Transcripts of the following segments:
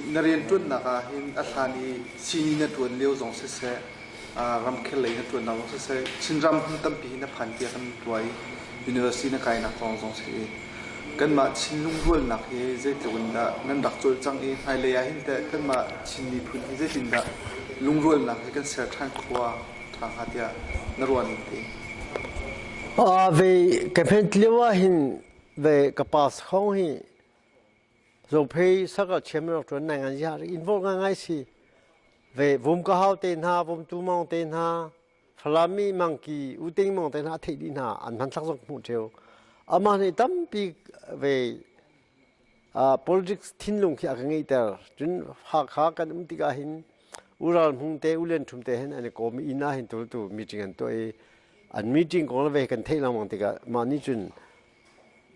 Na rianṭuannak ah hin a hlan i sini na ṭuan lio zong siseh, ramkhel lei na ṭuannak zong siseh, Chinram hmun tampi hi na phan tiah kan ruah i university na kainak kong zong si i kanmah Chin lungrualnak hi zeitluk in dah nan rak cawlcangh i hmailei ah hin teh kanmah Chin miphun hi zeitindah lungrualnak hi kan ser ṭhan khawh ah ṭha hnga tiah na ruah ning ti? Ve ka hmet lio ah hin ve ka pass khong hi Zophei sakal chiam rak ṭuan nai ngan ziah involve ngai si. Ve vum ka hau te hna, vum tu mong te hna, Falam mi mangki uting mong te hna a theih dih hna an hmanthlak zong hmuh ṭheo. Amah nih tampi ve politics thinlung khi a ka ngeihter. Cun Hakha kan um tikah hin Ural Hmung te, Ulian Ṭhum te hin an i kawm i inn ah hin tu meeting an tuah i an meeting kong le ve kan theih lengmang tikah mah nih cun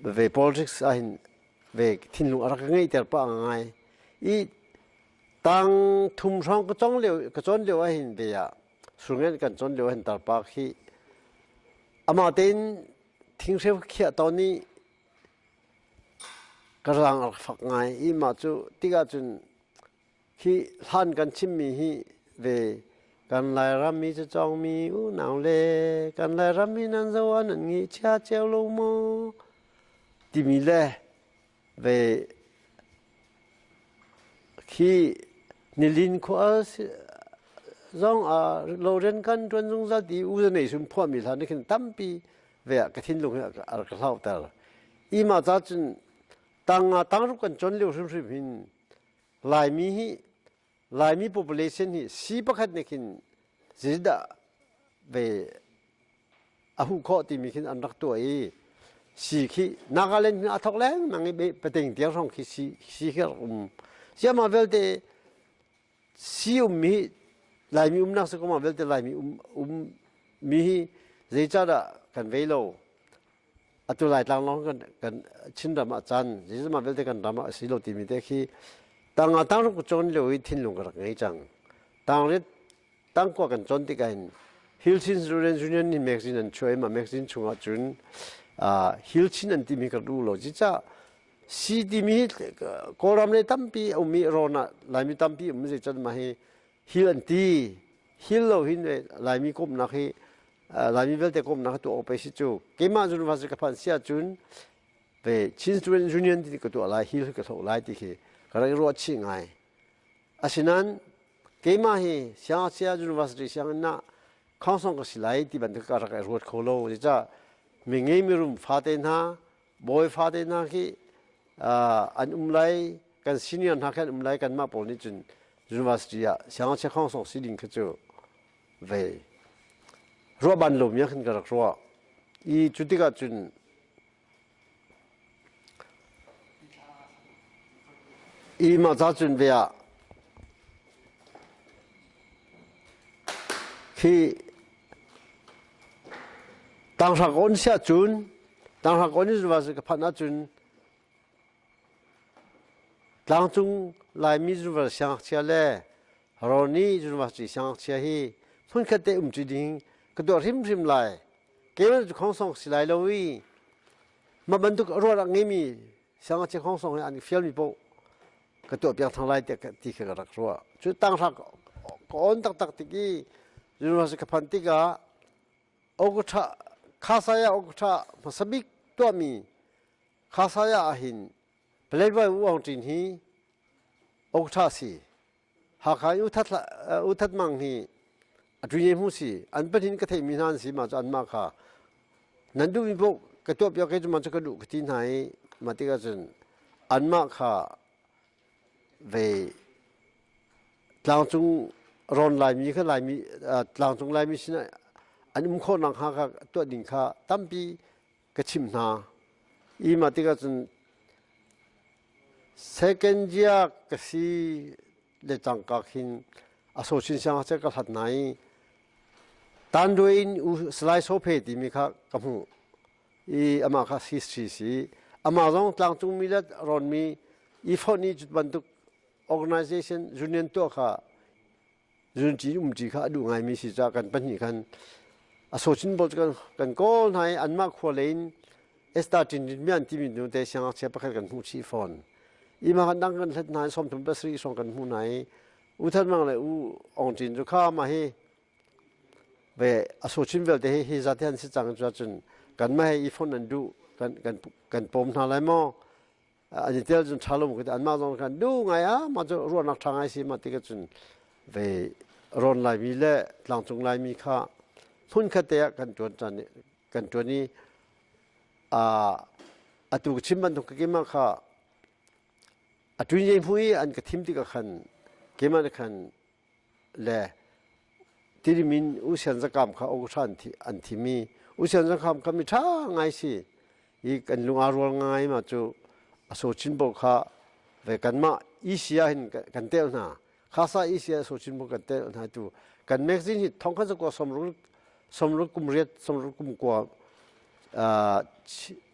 ve politics ah hin ve thinlung a rak ka ngeihter pah ngai i tang thum hrawng ka cong lio ka cawn lio ah hin ve ah surngen kan cawn lio hin tarpa khi amah tein thinghreu khiah tawn i ka rang a rak fak ngai i mah cu tikah cun Hi hlan kan chimmi hi ve kan Lairam mi cu cawngmi unau le kan Lairam mi nan zo ah nan ngi chia cio lo maw timi le ve khi nilin khua zong ah loren kan tuan zungzal ti u nei sum phuahmi hlan ni khin tampi ve ah ka thinlung hi a rak hlauter i ma ca cun tang ah tang ruk kan chon lio hrimhrim hin Laimi hi Laimi population hi si pakhat nih khin zeidah ve a huh khawh timi khin an rak tuah i si khi Nagaland hin a thok lengmang i pateng tiang hrawng khi si si khi rak um siama vialte si um mi Laimi umnak si kuma vialte Laimi um um mi hi zeicahdah kan vei lo Atu Laitlang lawng kan kan Chinram ah can zeizong vialte kan ram ah a si lo timi te khi tang tang ruk cawn lio i thinlung ka rak ngei cang. Tangrit tangkua kan cawn tikah hin Hill Chin Students Union nih magazine an chuah i mah magazine chungah cun Hill Chin an timi ka duh lo. Cucaah si timi hi Kawlram le tampi a um i rawn ah Laimi tampi um zeican mah hi Hill an ti. Hill lo hin Laimi komhnak hi Laimi vialte komhnak tuah awk pei si cu keimah university ka phanh si ahcun ve Chin Student Union ti ka tuah lai hi ka thawk lai ti khi ka rak i ruah chih ngai. Asinain keimah hi siangngakchia university sianginn ah khongsong ka si lai ti bantuk ka rak i ruat kho lo. Cucaah mi ngei mirum fate hna bawi fate hna khi an um lai kan senior hna khi an um lai kanmah pawl nih cun university ah siangngakchia khongsong si ding khi cu ve ruah ban lo mi khin ka rak ruah i cu tikah cun i mah ca cun ve ah khi tanghra ka on siah cun tanghra ka on in ka phanh ahcun Tlangcung Laimi University siangngakchia le Rawni University siangngakchia hi hmunkhat te umṭi ding ka tuah hrimhrim lai. Keimah cu khongsong si lai lo i mah bantuk ruah rak ngeimi siangngakchia khongsong hi an fialmi paoh ka tuah piak thang lai tiah ti kha ka rak ruah. Cu tanghra ka on taktak tik i university ka phanh tikah Okutha khasaya okutha hmasa bik tuahmi Khasaya ah hin Paletwa U Aung Ṭin hi okṭha si. Hakha i U That Mang hi a ṭuine hmu si. An pahnih ka theihmi hna an si ma cu anmah kha nan duhmi paoh ka tuah piak kei cu man cu ka duh ka ti hna i mah tikah cun anmah kha ve tlangcung rawn Laimi kha Laimi tlangcung Laimi sinah an um khawh nakhnga kha tuah ding kha tampi ka chimh hna. I mah tikah cun second year ka si le cangka khin a sochin siangngakchia ka hlat hna i Tanduai in U Salai Sophe timi kha ka hmuh i amah kha history si. Amah zong tlangcungmi le rawnmi i fonh i bantuk organization union tuah kha Zunṭi umṭi kha a duh ngaimi si caah kan pahnih khan a sochin pawl cu kan, kan kawl hna i anmah khua lei in Esther Ṭin Mian timi nu te siangngakchia pakhat kan hmuh chih fawn. I ma kan dang kan hlet hna i 37 hrawng kan hmu hna i U Than Mang le U Aung Cin cu kha mah hi ve a so chin vialte hi hi zat hi an si cang cu ahcun kanmah he i fonh an duh, kan kan kan pawm hna lai maw, an i tel cun ṭha lo maw anmah zong khan duh ngai ah mah cu ruahnak ṭha ngai si mah ti cun ve rawn Laimi le tlangcung Laimi kha hmunkhat te ah kan ṭuan ṭan kan ṭuan i atu ka chim bantuk keimah kha a ṭuin hmu i an ka thim tikah khan keimah nih khan le Tidim in U Sian Zakam kha Oguṭha an thim i U Sian Zakam kha mi ṭha ngai si i kan lung aa rual ngai ma cu a so chin bo kha ve kanmah EC ah hin kan tel hna. Khasa EC ah so chin bo kan tel hna tu kan magazine hi thong khat zakua 60 60 kum riat 60 kum kua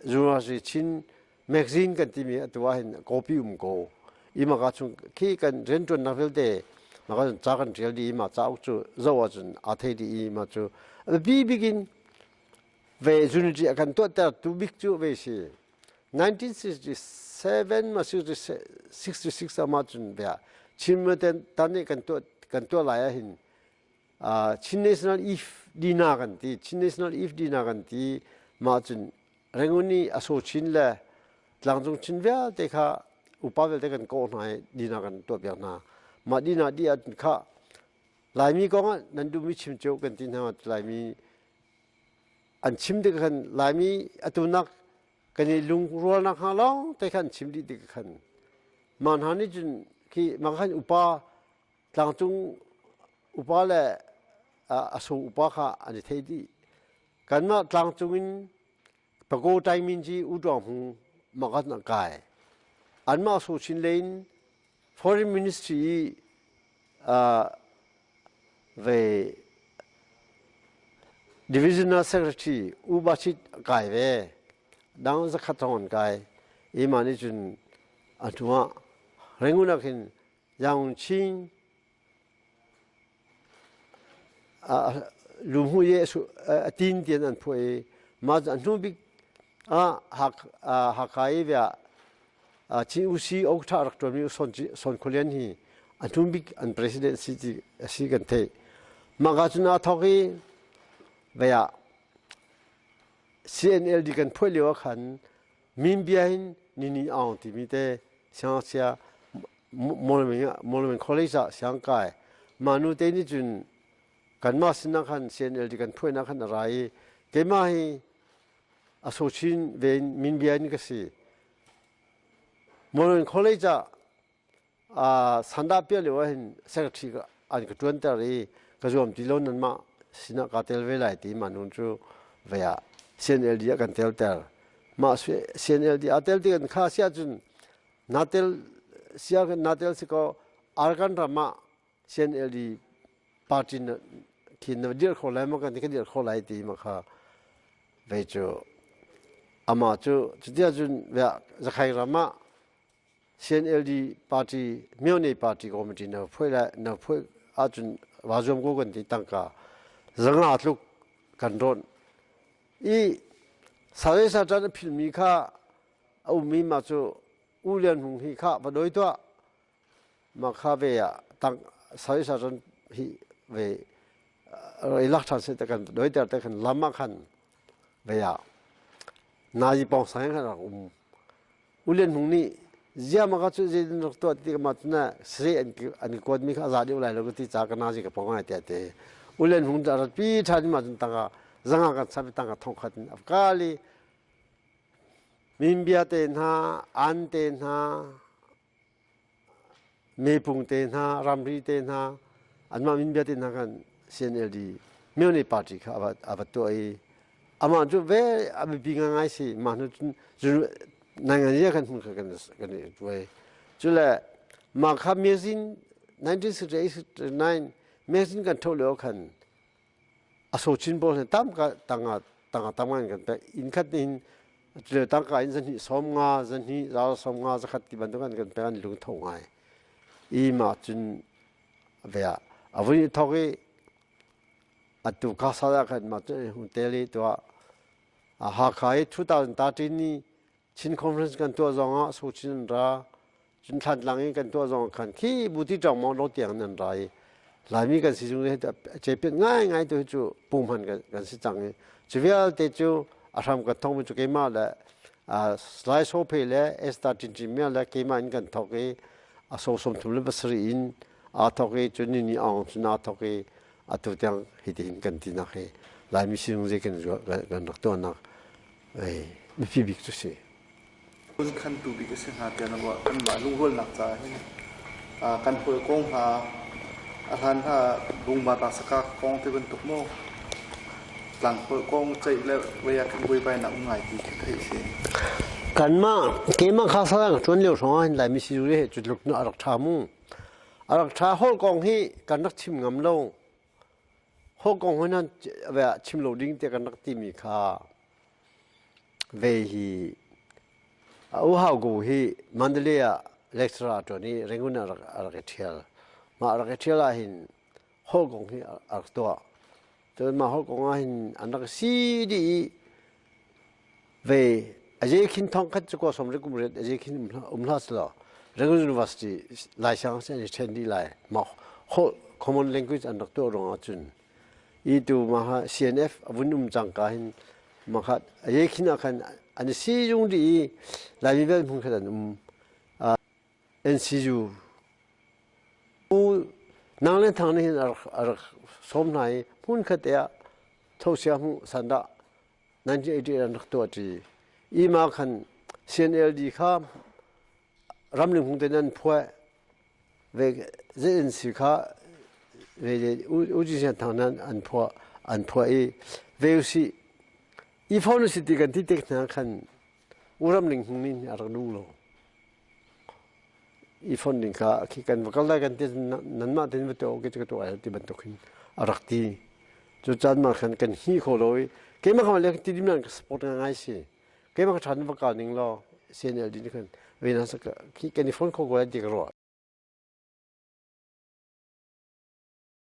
University Chin Magazine kan timi atu ah hin copy um ko. I maka chung khi kan rianṭuannak vialte maka cun ca kan ṭial dih i mah cauk cu zoh ahcun aa thei dih i mah cu a biapi bik in ve unity a kan tuahter tu bik cu ve si. 1967 ma 66 ah mah cun bia Chin tan nih kan tuah lai ah hin Chin National Eve Dina kan ti. Chin National Eve Dina kan ti. Mah cun Rangoon i a so chin le tlangcung chin vialte kha upa vialte kan kawh hna i dina kan tuahpiak hna. Mah dina dih ah kha Laimi kong ah nan duhmi chim cio kan ti hna. Laimi an chim tik khan Laimi atunak kan i lungrualnak hnga lawng te khan chim dih tik khan mah hna nih cun khi mah khan upa tlangcung upa le a so upa kha an i thei dih. Kanmah tlangcung in Pago Taiminji U Tuang Hmung makat na kai. Anmah so chin lein Foreign Ministry i ve Divisional Secretary U Ba Chit kai ve. Dang zakhat thong an kai. I ma nih cun a hnuah Rangoon ah khin Yangon Chin Lumhu i a tin tian an phuah i mah cu a hnu bik ah Hakha i Chin UC Oktha rak ṭuanmi Son Khualian Lian hi a hnu bik an president si ti a si kan theih. Mah ka cun aa thawk i CNLD kan phuah lio ah khan Minbia hin Nini Aung timi te siangngakchia Moulmein College ah siang kai. Mah nu te nih cun kanmah sinah khan CNLD kan phuainak khan a ra i keimah hi a sochin ve in Minbia in ka si. Moulmein College ah sandah piah lio ahhin secretary an ka ṭuanter i ka zuam ti lo, nanmah sinah kaa tel ve lai ti mah nun cu ve ah CNLD ah kan telter. Mah CNLD aa tel ti kan kha si ahcun na tel sia na tel si ko Arakan ram ah CNLD party na khi na dir kho lai ma kan ti ka dir kho lai ti ma kha ve cu amah cu cutia cun Zakhai ram ah CNLD party Myone party committee na phuai lai na phuai ahcun va zuam ko kan ti. Tangka 500 tluk kan rawnh i Sare Satan a philmi kha a ummi mah cu U Lian Hmung hi kha va doi tuah mah kha ve ah tang Sare Satan hi ve i lak ṭhan seh te kan doi ter te khan lam ah khan ve ah nazi pawng sang khan rak um. U Lian Hmung nih ziama ka cu zeitin rak tuah ti ma cun seh an kuat mi kha a za deuh lai lo ka ti ca ka nazi ka pong ai tiah te U Lian Hmung cu a rat pi ṭhan ma cun tangka 500 kan sap tangka 1000 in afkali Minbia te hna an te hna Mepung te hna, ramri te hna, anmah minbia te hna khan CNLD Myone party kha a va tuah i amah cu ve a biapi ngangai si. Mah hnu cun naingan kan hmun kha kan i tuai. Cule mah kha magazine 1969 magazine kan tho lio khan a sochin pawl hin tam ka tanga tanga tam ngai kan pek. Inn khat nih hin tangka in 250 200 150 100 ti bantuk an kan pek, an lung tho ngai i mah cun ve ah a vui thok i atu ka sa ah khan mah cun hung tel i tuah Hakha i 2013 ni Chin Conference kan tuah zong ah sochin an ra. Cun Thlantlang in kan tuah zong khan khi buti ṭong mong lo tiang nan ra i Laimi kan si zung hi cepiat ngaingai tu hi cu punghman kan si cang i cu vialte cu a hram kan thawkmi cu keimah le Lai Sophe le Esther Chinchin Mia le keimah in kan thawk i a so 37 in aa thawk i cun ni ni aung cun aa thawk i atu tiang hitihin kan tinak hi Laimi sizung zei kan kan rak tuahnak biapi bik cu si. Khantu bik a si hnga tiah na ruah. Kanmah lungrualnak caah hin kan hawikom hna a hlan hna Bungma Saka kong ti bantuk maw tlangholh kong ceih le voi ah khan buaibainak um ngai ti khi theih si. Kanmah keimah kha salang ṭuan lio hrawng ah hin Laimi sizung hi cu tluk a rak ṭha mu. A rak ṭha holh kong hi kan rak chim ngam lo. Holh kong hi nan chim lo ding tiah kan rak timi kha Ve hi a u Hau Gu hi Mandalay ah lecturer a ṭuan i Rangoon ah a rak i ṭhial. Mah a rak i ṭhial ahhin holh kong hi a rak tuah. Cun mah holh kong ahhin an rak si dih i ve a khin thong khat cu kaw som ri kum riat a khin um hlah selaw Rangoon University Laisang an i ṭhen dih lai. Mah holh common language an rak tuah ruangah cun i tu mah CNF a vun um cangka hin makhat a khin ah khan an si zung dih i Laimi vel hmun khat an um NCU nang le thang nih hin a rak sawm hna i hmun khat te ah thosia hmu sandah 1988 an rak tuah ṭi i ma khan CNLD kha ramling hung te nan phuah ve ZNC kha ve U Ji Thang nan an phuah an phuah i ve usih i phone si ti kan ti tek hna khan uram ning hung ning a rak duh lo i phone ding kha khi kan va kal lai kan ti nanmah ten va to ke ka to ai ti bantuk hin a rak ti cu caan ma khan kan hi kho lo i keimah kha le ti dim nan ka support ngai si keimah ka than va kal ning law CNLD ni khan ve na sak khi kan i phone kho ko lai ti ka ruah.